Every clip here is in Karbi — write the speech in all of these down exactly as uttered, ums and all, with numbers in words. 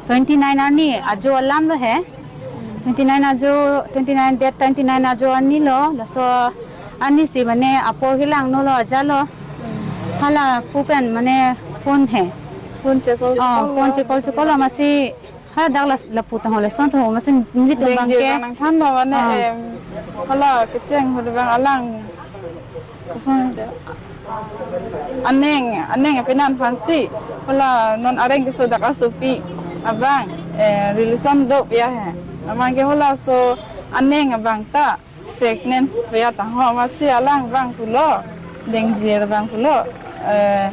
twenty nine arni ajo alam lo he. Twenty nine ajo, twenty nine, date twenty nine ajo arni lo, laso arni si mane apor kelang no lo, aja lo. Hala pu pen mane phone he. Phone chekol, oh, chekol phone lo. Chekol chekol lo, amatsi ha dak la, lapu ta ho, lason ta ho, amatsi nelitum abang ke. Nang than lo mane, ah, em, hala kecheng ho abang alang. Kosong de. Aneng, aneng apenan aphansi. Hala non areng keso dak asopi abang, eh, relation do ya he. Amat ke halaso aneng abang ta pregnant ya ta ho, amatsi alang abang pulo. Dengjir abang pulo. Eh,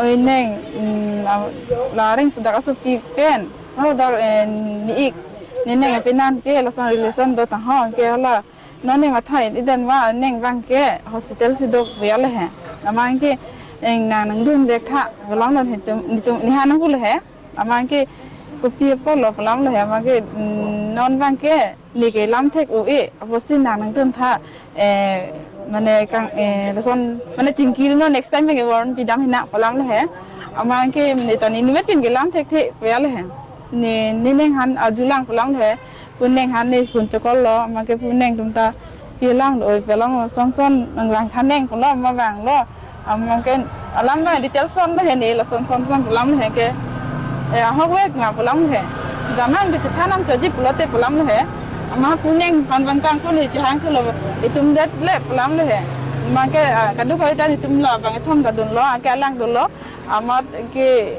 oi neng, mm, am-, la areng keso dak asopi pen. Ho dak, eh, ne-ik, ne neng apenan ke lason relation do ta ho, ke hala non ne matha-et-et dan ma neng abang ke hospital si do ya le he. Amat ke, eh, nang nangdun dek tha, pulang non he tum, netum, ne han nang pulo he. Amat ke kopi apotlo pulang le he, amat ke, mm, non abang ke ne kelam thek-o-e, apotsi nang nangdun tha, eh, mane kang, eh, lason, mane chingki non next time ke warn pidam hina pulang le he. Amat ke ne ta ne nimet kin kelam thekthe ya le he. Ne, ne neng han arjulang pulang le he. Pu neng han ne phone chekol lo, amat ke pu neng atum ta kelang do, oi pulang lo, son son nang lang tha neng pulo, amat vanglo. Amat ke alam na detail son lo he ne, lason son son pulang he ke. Eh, ahok vek ma pulang he. Jaman ke chethan nang choji pulote pulang he. Amat pu neng aphan abang kangkun he chehang ke lo, itum det le pulang he. Amat ke, ah, kadokave ta itum la abang kethom ta dunlo, ke alang dunlo. Amat ke,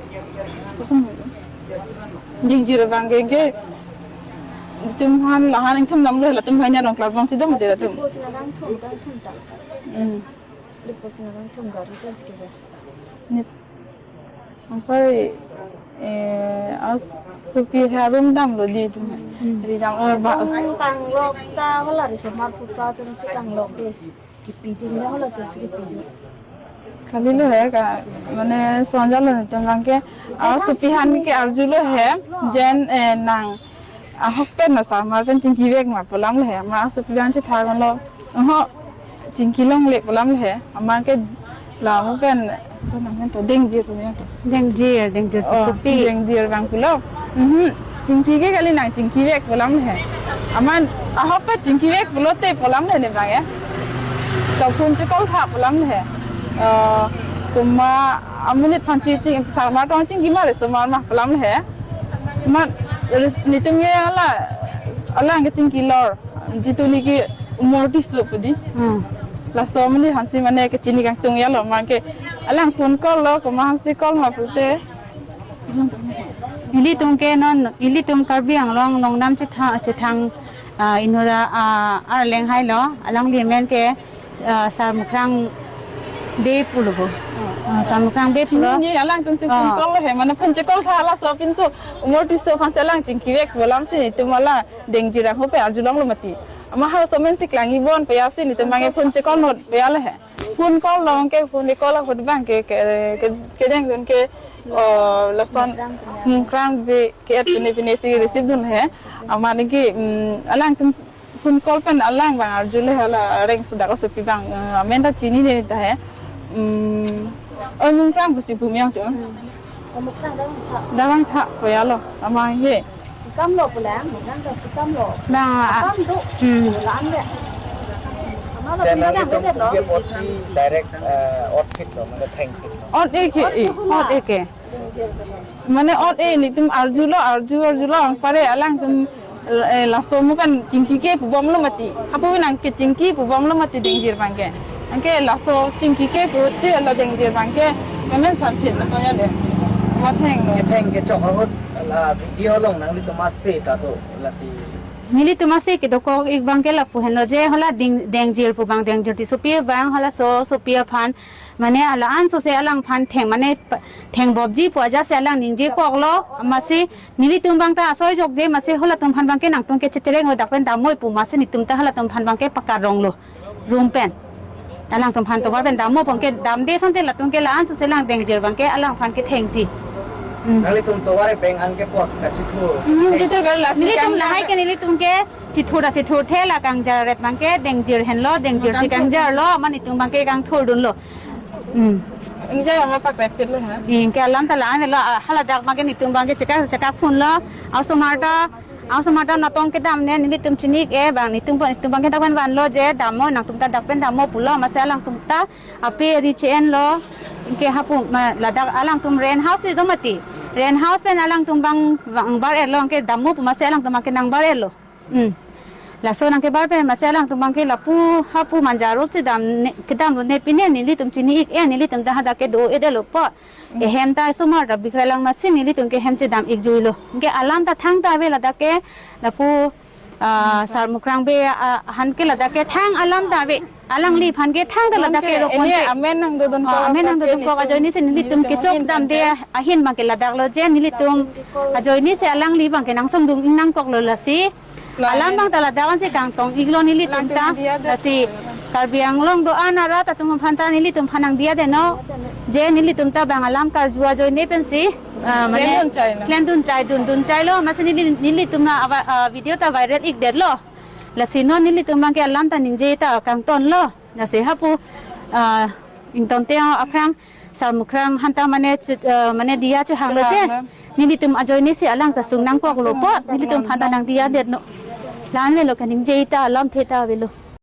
kosong, Dengjir abang ke, ke itum aphan la han ingthum damlo, latum aphan arong klarbang si dam de latum. Lipo sina dang thum, dang thum ta. Hmm. Lipo sina dang thum gari ta sikit ya. Nip. Ampai, eh, asopi harum damlo di itum. Hmm. Ri dam, eh, ba. Tang, tang lok ta hala risomar putra atum si tang lok de. Kipidun ya hala atum si kipidun. Kali lo he ka, mane sonja lo netum abang ke, ah, asopi aphan ke arjulo he, jen, eh, nang, ahok pen na sarmar pen chingki vek ma pulang lo he, amat asopi abang si tha lo, oho, chingki longle pulang lo he, amat ke la ahok pen, ko nang pen to Dengjir punya to. Dengjir, Dengjir to, oh, asopi. Dengjir abang pulo. Mhm. Chingki ke kali nang chingki vek pulang he. Amat ahok pen chingki vek pulote pulang he ne abang ya. To phone chekol tha pulang he. Eh, komat amonit aphan ching, sarmar tong chingki ma risomar ma pulang he. Amat ris-, netum ke hala, alang ke chingki lor. Jitu niki umor tiso pu di. Hmm. Laso amonit aphansi mane kechini kangtung ya lo, amat ke alang phone call lo, komat aphansi call ma pulote. Ilitum ke non, ilitum Karbi Anglong along nam chethang, chethang, ah, inut, ah, arleng hai lo, alangli amen ke, ah, Sar Mukrang Bey pulo bo. Ah, Sar Mukrang Bey pulo. Chini ni alangtum si phone, ah, call lo he, mane phone chekol tha laso pinso, umor tiso aphansi alang chingki vek pu alam si netum hala Dengjir abang ho pen arjulong lo mati. Amat halaso amen si klang-i bon pu ya si netum abang ke phone chekol not pu ya le he. Phone call lo ke, phone call ahut abang ke, ke, ke, kedeng dun ke, oh, lason Mukrang Bey ke-et pine pine si receive dun he. Amat ke, mm, alangtum phone call pen alang abang arjulo he, hala areng keso dak asopi abang, eh, amen ta chinine ta he. Mm, oh, Mukrang pusi pu miyang tu. Mukrang Davangtha. Davangtha pu ya lo, amat he. Kam lo pulang, Mukrang ta kam lo. Bang, ah, kam do. Hmm. Pulang de. Sama lo, Channel pulang itu de lo. Dia buat si direct, eh, outfit lo, mana tank fit lo. Ot-e ke, eh, ot-e ke. Mane ot-e netum arjulo, arju, arjulo, ang pare alangtum, eh, laso mo kan chingki ke pu bom lo mati. Apu nang kechingki pu bom lo mati Dengjir abang ke. Anke laso chingki ke pu si hala Dengjir abang ke. Memen san phit laso ya de. Matheng lo. Ketheng kechok ahut la video along nanglitum ase ta do lasi. Nelitum ase kedokok ik abang ke lapu henlo je hala Deng-, Dengjir pu abang, Dengjir Tissopi abang, halaso asopi aphan mane hala an so se alangphan theng, mane pa-, theng bobji pu aja se alang ningje koklo, amatsi nelitum abang ta asoi jokje, amatsi halatum aphan abang ke nangtum ke chetereng lo, dak pen damnoi pu, amatsi netum ta halatum aphan abang ke pakarong lo, room pen. Alangtum aphan tovar pen damnoi pu abang ke damde asonte latum ke la an so se lang Dengjir abang ke alangphan kethengji. Hmm. Nanglitum tovar pen an ke pot kachithur. Hmm, chithur kali lasi nelitum kang lahai ke nelitum ke chithur ta chithurthe, la kangjar ret abang ke Dengjir henlo, Dengjir si kangjarlo, amat netum abang ke kangthur dunlo. Hmm. Ingjai ama pak rapid le ha. Ingke alam ta la-an lo, ah, haladak abangke netum abangke chekak chekak phone lo. Osomar ta, osomar ta natong kedam ne nelitum chini-ik-e abang netum, netum abangke dak pen vanlo je damnon, nangtum ta dak pen damnon pulo, amatsi alangtum ta ape ri che-en lo. Ingke hapu ma ladak alangtum rent house si do mati. Rent house pen alangtum abang, abang bar-et lo, ingke damnon pu amatsi alangtum abangke nang bar-et lo. Hmm. Laso nangkebar pen amatsi alangtum abangke lapu hapu Manja Road si dam ne, kedam lo ne pine nelitum chini-ik-e, nelitum ta hadak ke do-et lo po. Hmm. Ehem ta osomar ta bikra lang amatsi nelitum ke hem chedam-ik jui lo. Ingke alam ta thangta ave ladak ke lapu, ah, Sarmukrang Bey, ah, aphan ke ladak ke thang alam ta ave. Alangliphan ke thangta ladak ke, ronke ro pon ini ke amen nangdodun, ah, kok amen nangdodun, kok nelitum, ajoine si nelitum nelitum kechok ahin damde tangte ahin abangke ladak lo je nelitum ajoine si alangli abangke nangsongdun-ik nangkok lo lasi. Alam abang ta ladak ansi kangtong-ik lo nelitum ta. Lasi Karbi Anglong do-an arat atum aphan ta nelitum aphan nangdiya det non. Je nelitum ta abang alam karju ajoine pensi, ah, mane klendun chai lo. Klendun chai, dundun chai lo. Amatsi neli, nelitum na awa, ah, video ta viral-ik det lo. Lasi non nelitum abangke alam ta ningje ta kangton lo. Lasi hapu, ah, ingtonte aphrang Sarmukrang aphanta mane chu-, ah, mane diya chehang lo je. Chehang lo. Nelitum ajoine si alang ta sung nangkok lo po. Sung nangkok nelitum lo. Aphanta nangdiya det non. La-an avelo kaningje ta, alamthe ta avelo.